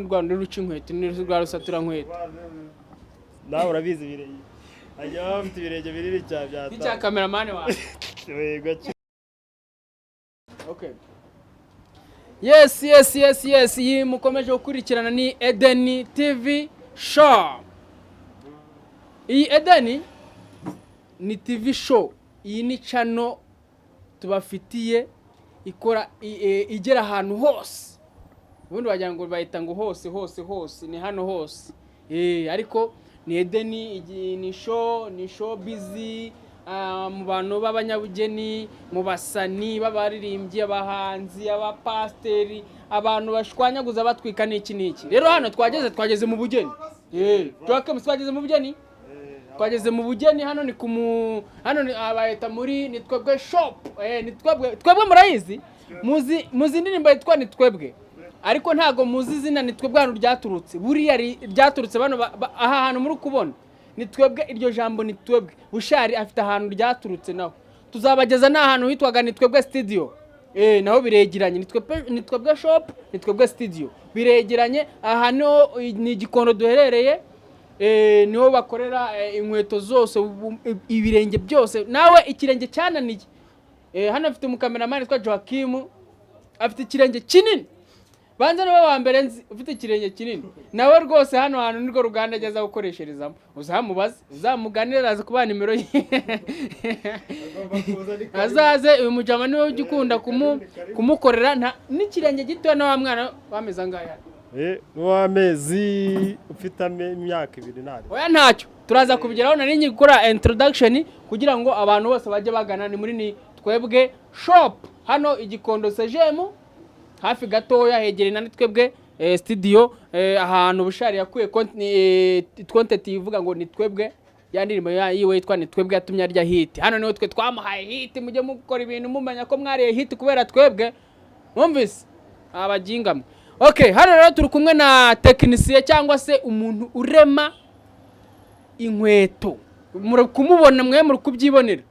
rwa rundi ruca inkweto, ni rwa rusatura nkweto. Nawe urabizi, ibirenge ajya baba bafite ibirenge binini cyane bya N'icya cameraman wawe. Yego. Okay. Yes, iyi mukomeje gukurikirana ni Edeni TV Show. Iyi Edeni ni TV show. Iyi ni channel tubafitiye ikora igera ahantu hose. Ubundi wagira ngo bayita ngo hose hose hose, ni hano hose. Ariko ni Edeni, ni show, ni show busy mu bantu b'abanyabugeni, mu basani, b'abaririmbyi, abahanzi, abapasiteri, abantu bashwanyaguza, batwika n'iki n'iki. Rero hano twageze mu bugeni. Joachim, twageze mu bugeni, twageze mu bugeni. Hano ni ku hano ni abayita muri Ni Twebwe Shop. Ni Twebwe, twebwe murayizi, muzi indirimbo yitwa Ni Twebwe, ariko ntago muzi izina Ni Twebwe hano ryaturutse. Buriya ryaturutse bano aha hantu muri kubona Ni Twebwe. Iryo jambo Ni Twebwe, Bushari afite ahantu ryaturutse, naho tuzabageza. Ni ahantu hitwaga Ni Twebwe Studio. Naho biregeranye. Ni Twebwe, Ni Twebwe Shop, Ni Twebwe Studio biregeranye. Aha niho ni Igikondo duherereye. Niho bakorera inkweto zose, ibirenge byose, nawe ikirenge cyananiye. Hano afite umukameramani witwa Joachim, afite ikirenge kinini, banza niwe wa mbere nzi ufite ikirenge kinini. Nawe rwose hano hantu nirwo ruganda ageza gukoresherezamo. Uzamubaze, uzamuganire, araza kubaha nimero ye. Azaze. Uyu mujama niwe ujya ukunda kumukorera n'ikirenge gitoya na wa mwana wameze angahe? N'uw'amezi ufite imyaka 2 ntari. Oya, ntacyo, turaza kubigeraho. Nari ngiye gukora introduction kugira ngo abantu bose bajye bagana. Ni muri Ni Twebwe Shop, hano Igikondo Sejemu, hafi gatoya hegereye na Ni Twebwe Studio, ahantu Bushari yakuye content ivuga ngo "Ni twebwe", ya ndirimbo yiwe yitwa Ni Twebwe yatumye arya hit. Hano niho twe twamuhaye hit. Mujye mukora ibintu mumenya ko mwariye hit kubera twebwe. Mwumvise abaginga mwe? Okay, hano rero turi kumwe na tekinisiye cyangwa se umuntu urema inkweto. Muri kumubona mwe, muri kubyibonera,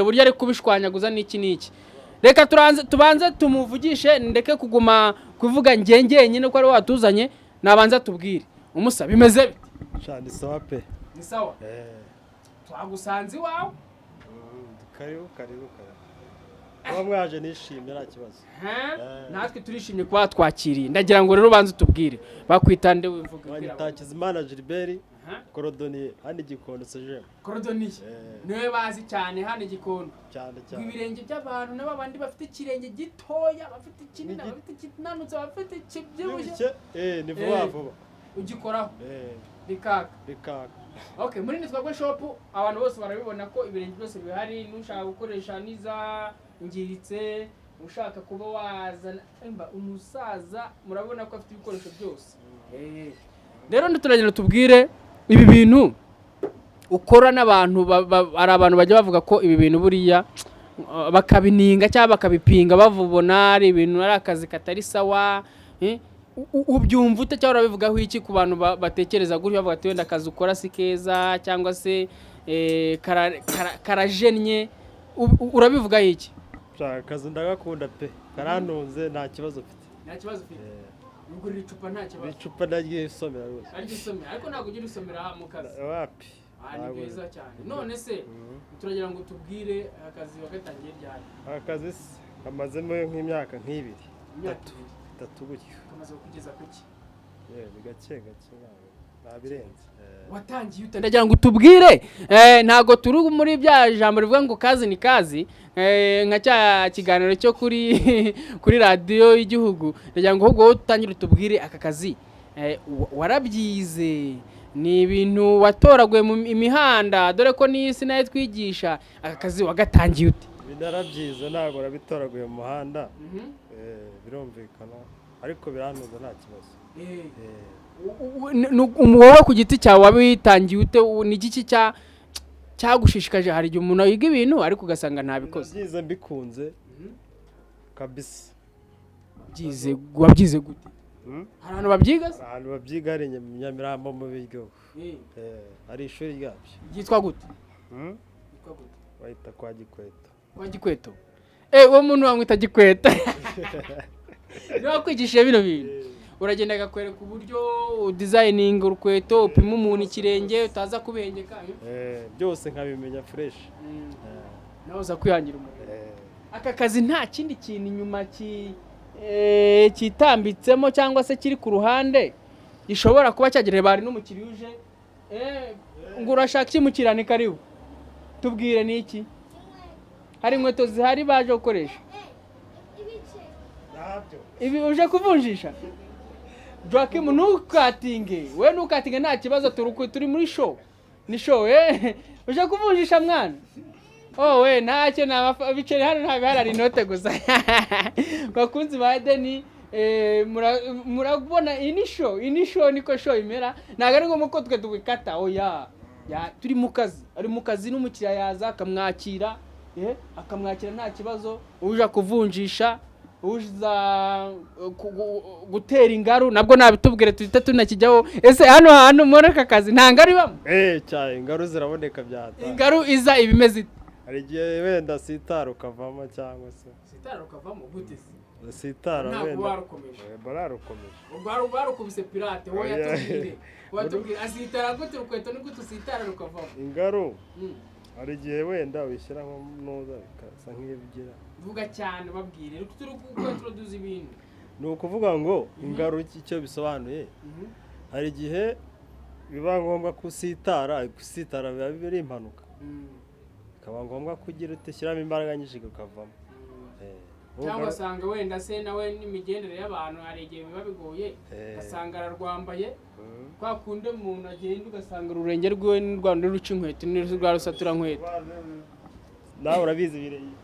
uburyo ari kubishwanyaguza n'iki n'iki. Reka tubanze tumuvugishe, ndeke kuguma kuvuga njye njyenyine ko ari we watuzanye. Nabanza tubwire umusa, bimeze bite? Sha, ni sawa pe. Ni sawa. Twagusanze iwawe. Karibu, karibu, karibu. Kuba mwaje nishimye, nta kibazo. Natwe turishimye kuba twakiriye. Ndagira ngo rero ubanze utubwire, bakwita nde, wivuga. Banyita Hakizimana Gilbert, cordonnier hano Igikondo Sejemu. Cordonnier niwe bazi cyane hano Igikondo. Cyane cyane. Ibirenge by'abantu n'aba bandi bafite ikirenge gitoya, bafite ikinini, bafite ikinanutse, bafite ikibyibushye. Ni vuba vuba. Ugikoraho bikaka. Bikaka. Okay, muri Ni Twebwe Shop abantu bose barabibona ko ibirenge byose bihari. N'ushaka gukoresha n'izangiritse, ushaka kuba wazana emba umusaza, murabona ko afite ibikoresho byose. Rero turagenda tubwire ibi bintu ukora n'abantu hari abantu bajya bavuga ko ibi bintu buriya bakabininga cyangwa bakabipinga, bavubona ari ibintu, ari akazi katari sawa. Ubyumva ute cyangwa urabivugaho iki ku bantu batekereza gutyo, bavuga ati wenda akazi ukora si keza cyangwa se karajennye? Urabivugaho iki? Sha, akazi ndagakunda pe, karantunze, nta kibazo mfite. Nta kibazo ufite? Ugurira icupa nta kibazo? Icupa ndaryisomera rwose. Ariko isomera, ariko ntabwo ugira usomera mu kazi? Wapi. Ah, ni Ntabwo- byiza cyane. None se turagira ngo tubwire, akazi wagatangiye ryari? Akazi se kamazemo nk'imyaka nk'ibiri. Imyaka Itatu. 2. 3 gutyo. Kamaze kugeza kuki? Yewe, ni gake gake, ntabwo ntabirenze. Watangiye ute? Ndagira ngo utubwire. Ntabwo turi muri bya jambo rivuga ngo kazi ni kazi, nka cya kiganiro cyo kuri radiyo y'igihugu. Ndagira ngo ahubwo wowe utangire utubwire aka kazi, warabyize, ni ibintu watoraguye mu imihanda, dore ko n'iyi si nayo twigisha. Aka kazi wagatangiye ute? Ibi narabyize, ntabwo nabitoraguye mu muhanda. Birumvikana, ariko birantunze, nta kibazo. Wowe ku giti cyawe wabitangiye ute? Ni igiki cyagushishikaje? Hari igihe umuntu yiga ibintu ariko ugasanga ntabikoze. Nabyize mbikunze kabisa. Byize, wabyize gute? Hmm? Hari ahantu babyiga se? Ahantu babyiga hari Nyamirambo mu Biryogo. Hari ishuri ryabyo. Ryitwa gute? Hmm? Ryitwa gute? Bahita kwa Gikweto. Kwa Gikweto. Uwo muntu bamwita Gikweta, niwe wakwigishije bino bintu? Uragenda akakwereka uburyo udesigninga urukweto, upima umuntu ikirenge utaza kubengeka. Byose nkabimenya fresh. Nawe uza kwihangira umurimo. Aka kazi nta kindi kintu inyuma kitambitsemo cyangwa se kiri ku ruhande gishobora kuba cyagira bari n'umukiriya uje, ngo urashaka iki mukiriya? Ni karibu, tubwire ni iki? Hari inkweto zihari baje gukoresha? Ntabyo. Ibi uje kuvunjisha? Joaquim, ntukatinge, we ntukatinge, nta kibazo, turi muri show, ni show. Uje kuvunjisha mwana? Oh, we ntacyo, biceri hano nta bihari, hari inote gusa. Bakunzi ba Edeni, murabona iyi ni show, iyi ni show, niko show imera. Ntabwo ari ngombwa ko twe tubikata, oya. Ya, turi mu kazi, ari mu kazi n'umukiriya yaza akamwakira, akamwakira nta kibazo. Uje kuvunjisha, uza gutera ingaru, nabwo nabitubwire tuhite tunakijyaho. Ese hano hantu muri aka kazi nta ngaru ibamo? Cyane, ingaru ziraboneka byata. Ingaru iza iba imeze ite? Hari igihe wenda sitara ukavamo cyangwa se Sitara ukavamo gute se? Sitara Ntabwo wenda warukomeje. Bararukomeje. Ubwo barukubise pirate wowe. Oya. Yatubwire, watubwire asitara gute urukweto, ni gute usitara rukavamo? Ingaru hari igihe wenda wishyira nko nuza bikasa nk'ibigira. Vuga cyane, babwire, turi gukora turoduza ibintu. Ni ukuvuga ngo ingaru icyo bisobanuye, hari igihe biba ngombwa kusitara, gusitara biba biri impanuka, bikaba ngombwa ko ugira utishyiramo imbaraga nyinshi ukavamo. Cyangwa ugasanga wenda se nawe n'imigendere y'abantu hari igihe biba bigoye, ugasanga ararwambaye kwa kundi umuntu agenda ugasanga ururenge rwiwe ni rwa rundi ruca inkweto, ni rwa rusatura nkweto. Nawe urabizi, ibirenge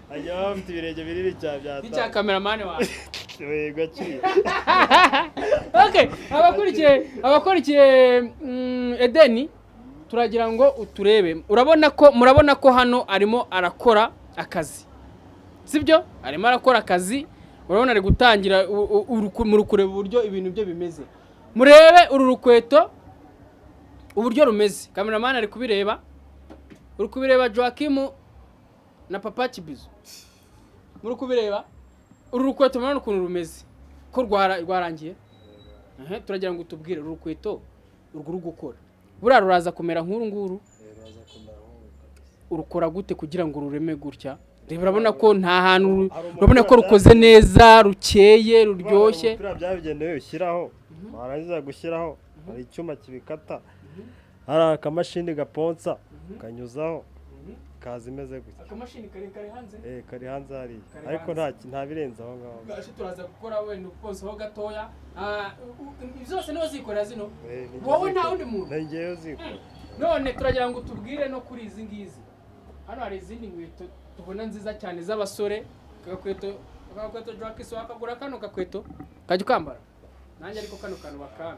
hajya baba bafite ibirenge binini cyane n'icya byatanga kameramani wawe. Yego, aciye. Okay, abakurikiye Edeni, turagira ngo uturebe. Urabona ko, murabona ko hano arimo arakora akazi, sibyo? Arimo arakora akazi, urabona ari gutangira muri kureba uburyo ibintu bye bimeze. Murebe uru rukweto uburyo rumeze, kameramani ari kubireba, uri kubireba Joakim na Papa Kibizo, muri kubireba uru rukweto, murabona ukuntu rumeze ko rwarangiye. Ehe, turagira ngo utubwire uru rukweto urwo uri gukora buriya ruraza kumera nk'uru nguru? Ruraza kumera nk'uru kabisa. Urukora gute kugira ngo rureme gutya? Reba, urabona ko nta hantu Hari umupira urabona ko rukoze neza, rukeye, ruryoshye. Umupira byabigenewe ushyiraho, warangiza gushyiraho hari icyuma kibikata, hari akamashini gaponsa kanyuzaho, kaza imeze gutya. Akamashini kare kare hanze? Kari hanze hariya. Kari Ariko hanze. nta birenze aho ngaho. Bwacu turaza gukora wenda ukozeho gatoya. Zose niho zikorera zino? Ni njye Wowe nta uzikora. wundi muntu? Ni njyewe uzikora. None turagira ngo tubwire no kuri izi ngizi. Hano hari izindi nkweto tubona nziza cyane z'abasore. Aka gakweto Jacques, wakagura kano gakweto kajya ukambara nanjye, ariko kano kantu bakame,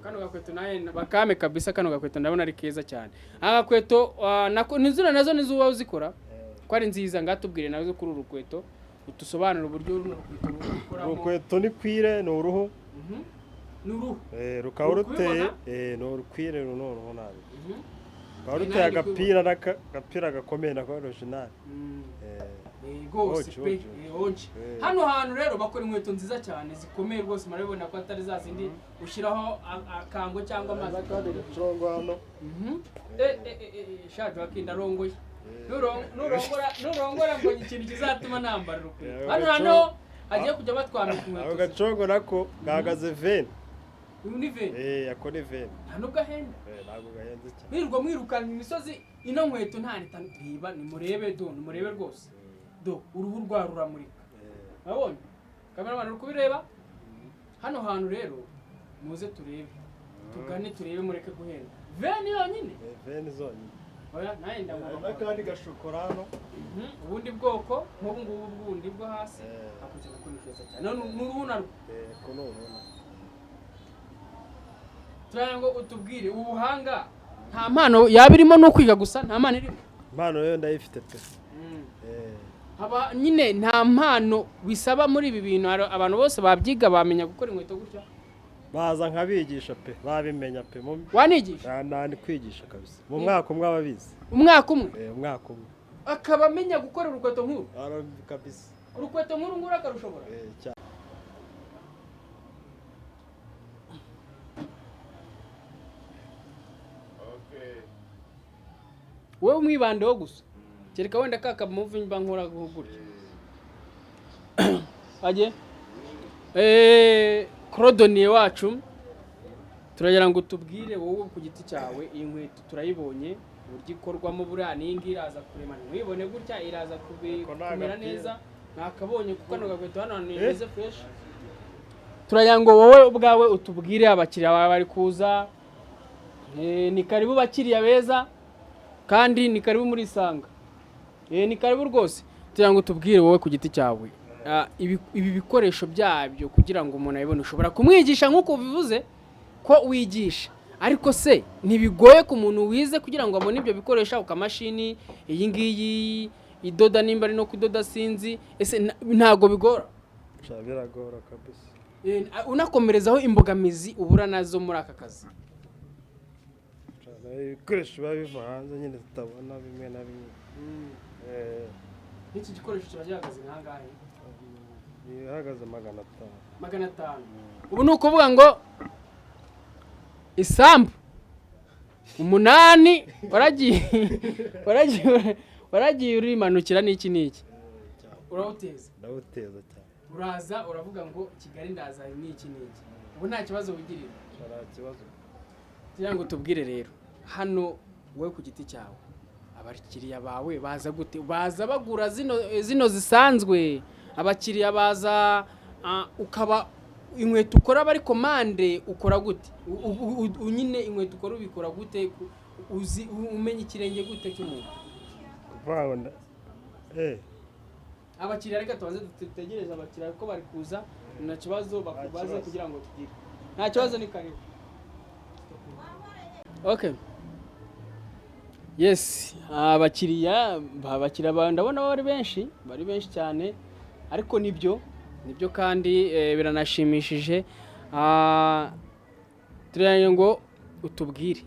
kano gakweto nanjye bakame kabisa. Kano gakweto ndabona ari keza cyane. Aka gakweto nako ni zino nazo nizo uba uzikora ko ari nziza? Ngatubwire nazo kuri uru rukweto, utusobanure uburyo runo rukweto rukoramo. Urukweto ni cuir, ni uruhu. Ni uruhu. Rukaba Uri ruteye kubibona? Ni urucuir, runo uruhu nabi. Rukaba ruteye Nanjye ndi agapira n'agapira gakomeye nako original. Rwose Oji, pe. oji. Oji. Hano hantu rero bakora inkweto nziza cyane zikomeye rwose, murabibona ko atari za zindi ushyiraho akango cyangwa amazi. N'akandi gacongo hano. Sha Joaquin, ndarongoye. Nurongora ngo ikintu kizatuma nambara urukweto. Hano hano hagiye kujya batwambika Ako inkweto. gacongo nako gahagaze 20. Uyu ni 20? Ako ni 20. Nta nubwo ahenda. Ntabwo gahenze cyane. Mwirirwa mwirukanka imisozi, ino nkweto nta nitanu. Reba, nimurebe do, nimurebe rwose do, uruhu rwa ruramurika. Urabonye kameramani, uri kubireba? Hano hantu rero muze turebe, tugane turebe, mureke guhenda. 20 yonyine? 20 zonyine. Oya, nawe Hari ndagomba. n'akandi gashokora hano. Ubundi bwoko nk'ubu ngubu bwundi bwo hasi hakurya nako ni keza cyane. None ni uruhu narwo? Ko ni uruhu narwo. Turagira ngo utubwire ubu buhanga, nta mpano yaba irimo, ni ukwiga gusa, nta mpano irimo? Impano yo ndayifite pe. Haba nyine nta mpano bisaba muri ibi bintu? Hari abantu bose babyiga bamenya gukora inkweto gutya? Baza nkabigisha pe, babimenya pe. Wanigisha? Nta kwigisha kabisa, mu mwaka umwe ababizi. Umwaka umwe? Umwaka umwe. Akaba amenya gukora urukweto nk'uru? Kabisa. Urukweto nk'uru nguru akarushobora? Cyane. Wowe umwibandeho gusa, kereka wenda ka kamuvi mba nkora gutya. Ajye cordonnier wacu, turagira ngo tubwire wowe ku giti cyawe, iyi nkweto turayibonye uburyo ikorwamo. Buriya n'iyi ngiyi iraza kurema, ntiwibone gutya, iraza Ako ni kumera agapira. neza. Nakabonye kuko kano gakweto hano hantu imeze fresh. Turagira ngo wowe ubwawe utubwire, abakiriya bawe bari kuza. Ni karibu bakiriya beza, kandi ni karibu muri Isanga. Ni karibu rwose. Tugira ngo tubwire wowe ku giti cyawe, ibi bikoresho byabyo kugira ngo umuntu abibone, ushobora kumwigisha nk'uko ubivuze ko wigisha, ariko se ntibigoye ku muntu wize kugira ngo abone ibyo bikoresho, ako kamashini, iyi ngiyi idoda, nimba ari no kudoda sinzi, ese ntago bigora? Sha, biragora kabisa. Unakomerezaho imbogamizi ubura nazo muri aka kazi. Sha, ibikoresho biba biva hanze nyine tutabona bimwe na bimwe. Nk'iki gikoresho kiba gihagaze nk'angahe? Bihagaze 500. 500. Ubu ni ukuvuga ngo isambu 8 waragiye urimanukira n'iki n'iki, urawuteza. Ndawuteza cyane. Uraza uravuga ngo Kigali ndaza n'iki n'iki, ubu nta kibazo wigirira? Sha, nta kibazo. Kugira ngo tubwire rero hano, wowe ku giti cyawe, abakiriya bawe baza gute? Baza bagura zino zisanzwe? Abakiriya baza, ukaba inkweto ukora bari commande, ukora gute? Nyine inkweto ukora ubikora gute? Uzi umenya ikirenge gute cy'umuntu? Kuvuga ngo Abakiriya, reka tubanze dutegereze abakiriya ko bari kuza, nta kibazo bakubaze. Kibazo. Kugira ngo tugire, nta kibazo, ni karibu. Okay, yes, abakiriya bawe ndabona bari benshi, bari benshi cyane, ariko nibyo kandi biranashimishije. Turagira ngo utubwire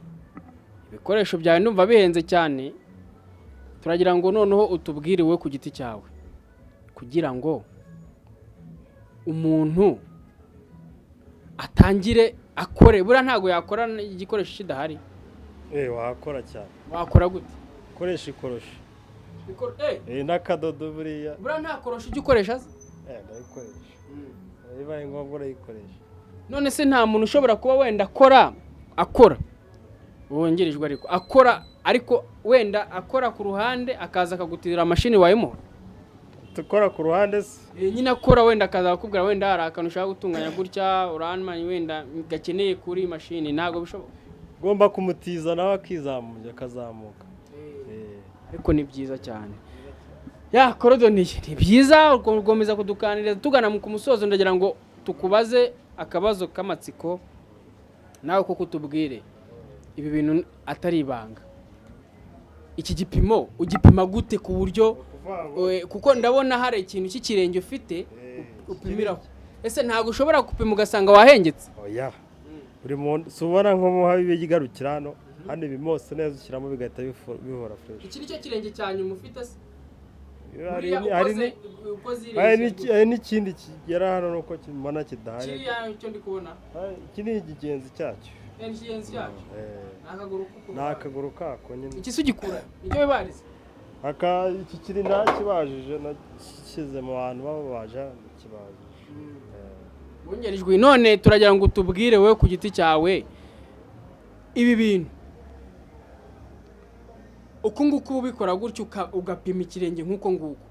ibikoresho byawe, ndumva bihenze cyane. Turagira ngo noneho utubwire wowe ku giti cyawe, kugira ngo umuntu atangire akore, buriya ntabwo yakora igikoresho kidahari. Wakora cyane. Wakora gute? Koresha ikoroshi. N'akadodo buriya. Buriya nta koroshi ujya ukoresha se? Ndayikoresha, bibaye ngombwa urayikoresha. None se nta muntu ushobora kuba wenda akora wongerejwe, ariko akora, ariko wenda akora ku ruhande, akaza akagutira mashini wayimuha? Tukora ku ruhande se? Nyine akora, wenda akaza akakubwira wenda hari akantu ushaka gutunganya gutya, uranmanye wenda gakeneye kuri mashini, ntabwo bishoboka? Ugomba kumutiza nawe akizamuka, akazamuka. Ariko ni byiza cyane ya cordonnier, ni byiza gukomeza kudukaniriza. Tugana ku musozo, ndagira ngo tukubaze akabazo k'amatsiko nawe koko utubwire ibi bintu atari ibanga. Iki gipimo ugipima gute ku buryo Ukuvuga ngo Kuko ndabona hari ikintu cy'ikirenge ufite upimiraho, ese ntabwo ushobora gupima ugasanga wahengetse? Oya, buri muntu si ubona nk'umuha bigarukira hano, hano ibimose neza, ushyiramo bigahita bihora fresh. Iki ni cyo kirenge cya nyuma ufite se? Hari Buriya hari ukoze hari ireshya hari n'ikindi kigera hano nuko mbona kidahari. Kiriya cyo ndi kubona. Iki ni ikigenzi cyacyo. Ni ikigenzi cyacyo? Eh. Ni akaguru ko Ni akaguru kako nyine. Iki se ugikura nicyo wibariza? Aka iki kiri nakibajije, nashyize mu bantu bababaje, nakibajije. Wongerejwe. None turagira ngo utubwire wowe ku giti cyawe, ibi bintu uku nguku uba ubikora gutya, ugapima ikirenge nk'uko nguko,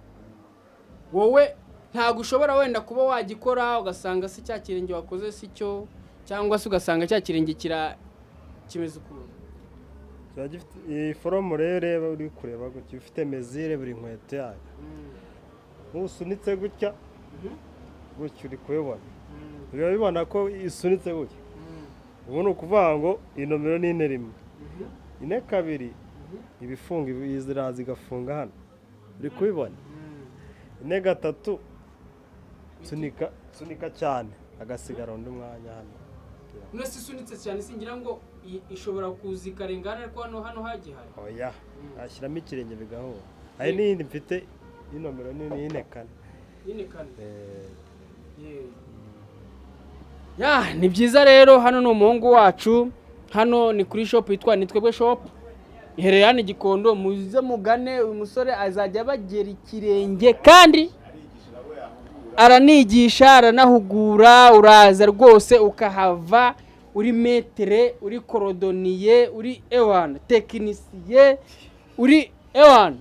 wowe ntabwo ushobora wenda kuba wagikora ugasanga si cya kirenge wakoze, si cyo, cyangwa se ugasanga cya kirenge kimeze ukuntu? Kiba gifite iyi forme rero, reba uri kureba gutya, ifite mesure buri nkweto yayo. Ntusunitse gutya gutya, uri kubibona, urabibona ko isunitse gutya. Ubu ni ukuvuga ngo iyi nomero ni 4 1, 4 2, ibifunga ziraza igafunga hano, uri kubibona. 4 3, sunika sunika cyane, hagasigara undi mwanya hano. None se isunitse cyane, singira ngo ishobora kuza ikarengana, ariko hano hagihari? Oya, ashyiramo ikirenge bigahura. Hari n'iyindi mfite y'inomero nini, y'ine 4. 4 4. Eh. Ya, ni byiza rero. Hano ni umuhungu wacu, hano ni kuri shop yitwa Nitwebwe Shop. Iherereye hano i Gikondo. Muze mugane uyu musore, azajya abagera ikirenge kandi aranigisha, aranahugura. Uraza rwose ukahava uri maître, uri cordonnier, uri ewana technicien, uri ewana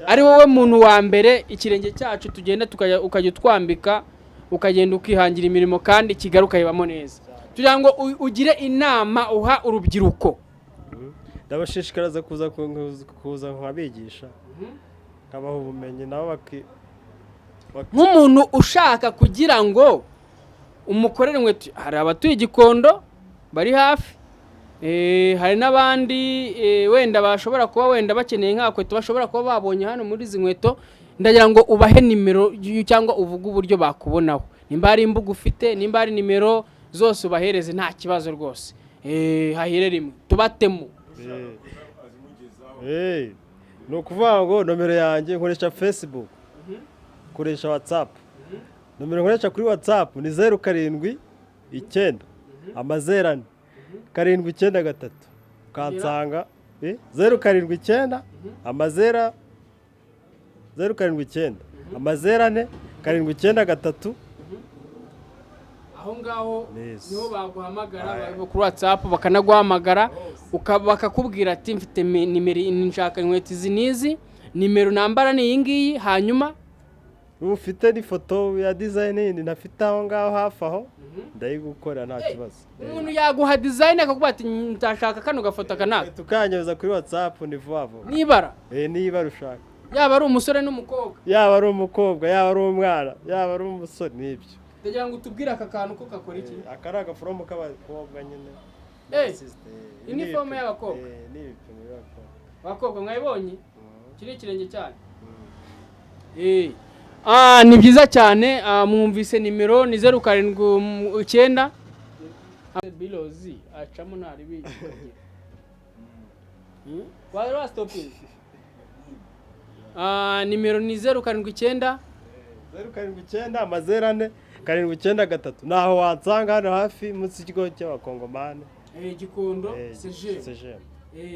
ari wowe muntu wa mbere. Ikirenge cyacu tugenda tukajya, ukajya utwambika, ukagenda ukihangira imirimo kandi Kigali ukayibamo neza. Tugira ngo ugire inama uha urubyiruko. Ndabashishikariza kuza nkabigisha, nkabaha ubumenyi, nabo Nk'umuntu ushaka kugira ngo umukorere inkweto, hari abatuye Igikondo bari hafi, hari n'abandi wenda bashobora kuba wenda bakeneye nk'akweto, bashobora kuba babonye hano muri izi nkweto. Ndagira ngo ubahe nimero cyangwa uvuge uburyo bakubonaho, nimba hari imbuga ufite, nimba hari nimero zose ubahereze, nta kibazo rwose. Hahire rimwe tubatemo. Ni ukuvuga ngo nomero yanjye, nkoresha Facebook, nkoresha WhatsApp. Nomero nkoresha kuri WhatsApp ni 079 000 793. Ukansanga 079 0 079 000 793. Aho ngaho Yes. niho baguhamagara kuri WhatsApp, bakanaguhamagara, bakakubwira ati: "Mfite nimero, nshaka inkweto izi n'izi, nimero nambara ni iyi ngiyi." Hanyuma Ufite n'ifoto ya design yindi ntafite aho ngaho hafi aho, ndayigukorera nta kibazo. Umuntu yaguha design akakubwira ati: "Ndashaka kano gafoto aka n'aka." Tukanyuza kuri WhatsApp ni vuba vuba. Nibara Niba ushaka. Yaba ari umusore n'umukobwa? Yaba ari umukobwa, yaba ari umwana, yaba ari umusore, nibyo. Ndagira ngo utubwire aka kantu ko gakora iki? Aka ari agaforomo k'abakobwa nyine. Sister, Inifomu ni y'abakobwa? Ni ibipimo by'abakobwa. Abakobwa mwabibonye, iki ni ikirenge cyanyu. Ni byiza cyane. Mwumvise nimero ni 079 birozi acamo ntari. Wari wasitopinze. Nimero ni 079. 079 000 793. Naho wansanga hano hafi munsi y'ikigo cy'abakongomani. Gikondo seje. Sejemu,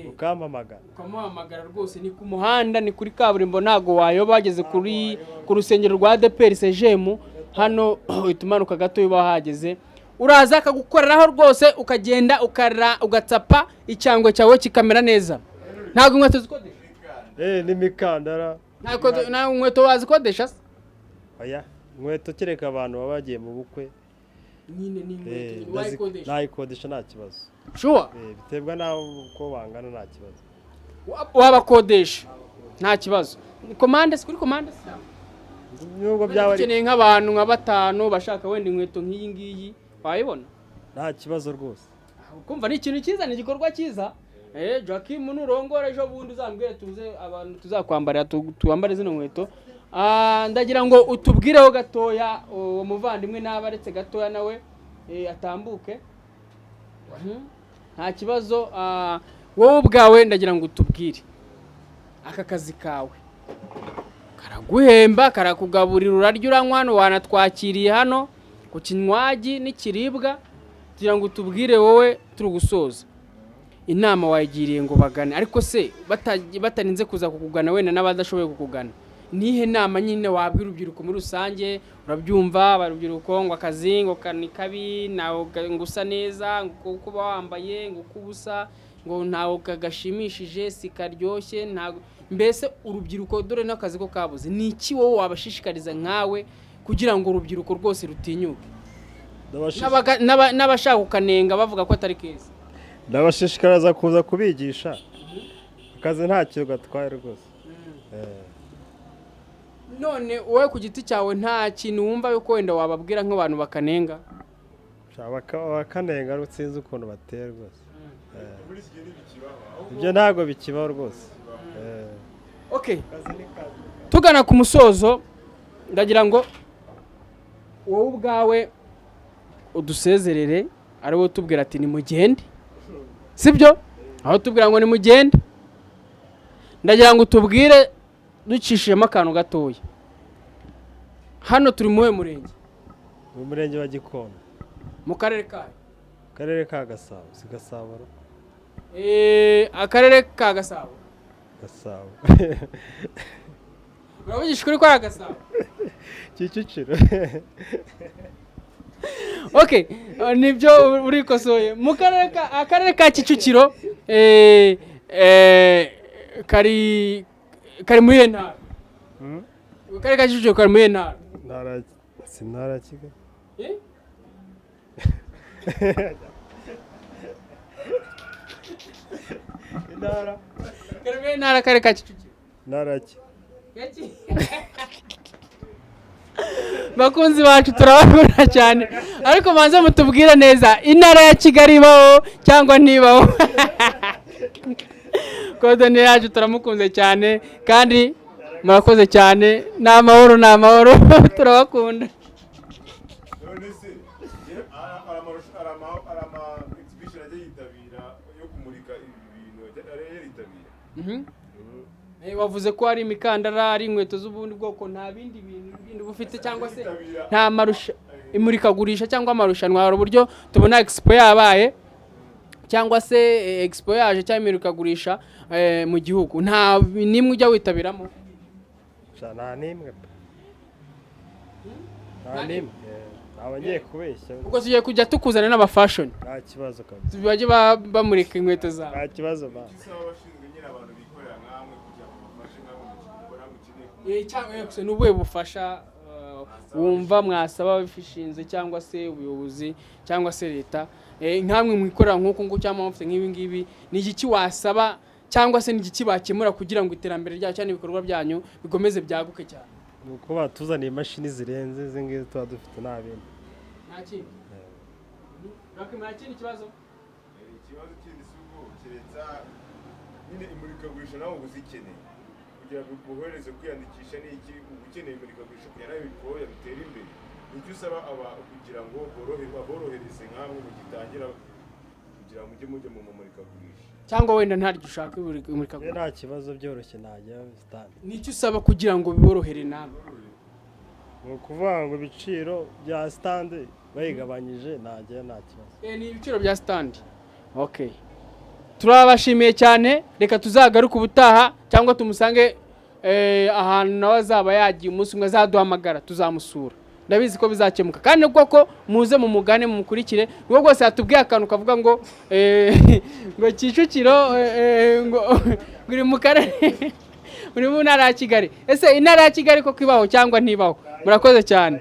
ukampamagara. Ukamuhamagara rwose, ni ku muhanda, ni kuri kaburimbo, ntago wayoba. Wageze ku rusengero rwa ADEPR Sejemu hano, uhita umanuka gato uba wahageze. Uraza akagukoreraho rwose, ukagenda ukara ugatsapa icyangwe cyawe kikamera neza. Ntabwo inkweto zikodesha? N'imikandara. Ntabwo inkweto wazikodesha se? Oya, inkweto kereka abantu baba bagiye mu bukwe. Nyine ni inkweto wayikodesha? Nayikodesha nta kibazo. Sure? Biterwa n'aho uko bangana, nta kibazo. Wabakodesha nta kibazo. Komande si kuri komande se? Nubwo byaba ari Ukeneye nk'abantu nka batanu bashaka wenda inkweto nk'iyi ngiyi, wayibona? Nta kibazo rwose. Kumva ni ikintu cyiza, ni igikorwa cyiza. Joaquim, nurongora ejo bundi uzambwire tuze abantu tuzakwambarira, tuwambare zino nkweto. Ndagira ngo utubwireho gatoya uwo muvandimwe naba aretse gatoya nawe atambuke. Nta kibazo. Wowe ubwawe ndagira ngo utubwire, aka kazi kawe karaguhemba, karakugaburira, urarya, uranywa, hano wanatwakiriye hano ku kinywagi n'ikiribwa. Kugira ngo utubwire wowe, turi gusoza, inama wayigiriye ngo bagane, ariko se batarinze kuza kukugana, wenda n'abadashoboye kukugana, nihe nama nyine wabwira urubyiruko muri rusange? Urabyumva, urubyiruko ngo akazi ngo ni kabi, ntawe ngo usa neza, ngo uko uba wambaye, ngo uko uba usa, ngo ntawe gashimishije, si karyoshye, ntago mbese urubyiruko dore n'akazi ko kabuze. Ni iki wowe wabashishikariza nkawe kugira ngo urubyiruko rwose rutinyuke? N'abashaka kukanenga bavuga ko atari keza. Ndabashishikariza kuza kubigisha. Akazi nta kintu gatwaye rwose. None wowe ku giti cyawe nta kintu wumva yuko wenda wababwira nk'abantu bakanenga? Bakanenga sinzi ukuntu bateye rwose. Ibyo ntabwo bikibaho rwose. Okay, tugana ku musozo, ndagira ngo wowe ubwawe udusezerere, ari wowe utubwira ati: "Nimugende." Sibyo? Aho tubwira ngo nimugende, ndagira ngo utubwire ducishijemo akantu gatoya. Hano turi mu murenge? Mu murenge wa Gikondo. Mu karere kayo? Karere ka Gasabo, si Gasabo? Akarere ka Gasabo. Gasabo. Uravugisha ukuri ko ari Gasabo? Kicukiro. Okay, nibyo, urikosoye. Mu karere ka akarere ka Kicukiro, kari muri iyo ntara. Akarere ka Kicukiro kari muri iyo ntara? Ntara, si ntara ya Kigali? Eh? Intara. Kari muri iyo ntara, akarere ka Kicukiro? Ntara ya Ki- Bakunzi bacu, turabakunda cyane, ariko banze mutubwire neza, intara ya Kigali ibaho cyangwa ntibaho? Kodoni yacu turamukunze cyane kandi murakoze cyane. Ni amahoro, ni amahoro, turabakunda. None se hari ama exhibition ajya yitabira yo kumurika ibi bintu, ajya yaritabira? Wavuze ko hari imikandara, ari inkweto z'ubundi bwoko, nta bindi bintu bindi uba ufite cyangwa se nta marusha, imurikagurisha cyangwa amarushanwa? Hari uburyo tubona expo yabaye cyangwa se expo yaje cyangwa imurikagurisha mu gihugu, nta nimwe ujya witabiramo? Sha, nta n'imwe pe, nta n'imwe. Ntabwo ngiye kubeshya. Ubwo tugiye kujya tukuzana n'abafashion. Nta kibazo kabisa. Bajye bamurika inkweto zawe. Nta kibazo ba. Icyo usaba abashinzwe nyine abantu bikorera nkamwe kugira ngo bafashe nkamwe mukora mukeneye kumurika? Cyangwa ni ubuhe bufasha wumva mwasaba ababishinzwe cyangwa se ubuyobozi cyangwa se leta, nkamwe mwikorera nk'uku nguku cyangwa mufite nk'ibi ngibi, ni igiki wasaba cyangwa se ni igiki bakemura kugira ngo iterambere ryacu cyangwa ibikorwa byanyu bikomeze byaguke cyane? Ni uko batuzaniye imashini zirenze izi ngizi tuba dufite, nta bindi. Nta kindi? Nta kindi kibazo? Ikibazo kindi si ubwo, keretse nyine imurikagurisha nawe uba uzikeneye kugira ngo bikohereze kwiyandikisha. Ni iki uba ukeneye imurikagurisha kugira nawe ibikorwa bitere imbere? Nicyo usaba aba kugira ngo baborohereze nkamwe mugitangira, kugira ngo mujye mujya mu mamurikagurisha? Cyangwa wenda ntaryo ushaka imurikagurisha? Nta kibazo, byoroshye najya stand. Ni icyo usaba kugira ngo biborohere namwe? Ni ukuvuga ngo ibiciro bya stand bayigabanyije najya, nta kibazo. Ni ibiciro bya stand. Okay, turabashimiye cyane. Reka tuzagaruke ubutaha cyangwa tumusange ahantu nawe azaba yagiye. Umunsi umwe azaduhamagara, tuzamusura. Ndabizi ko bizakemuka kandi koko muze mumugane, mumukurikire. Nubwo rwose yatubwiye akantu kavuga ngo ngo Kicukiro ngo uri mu karere, uri mu ntara ya Kigali. Ese intara ya Kigali koko ibaho cyangwa ntibaho? Murakoze cyane.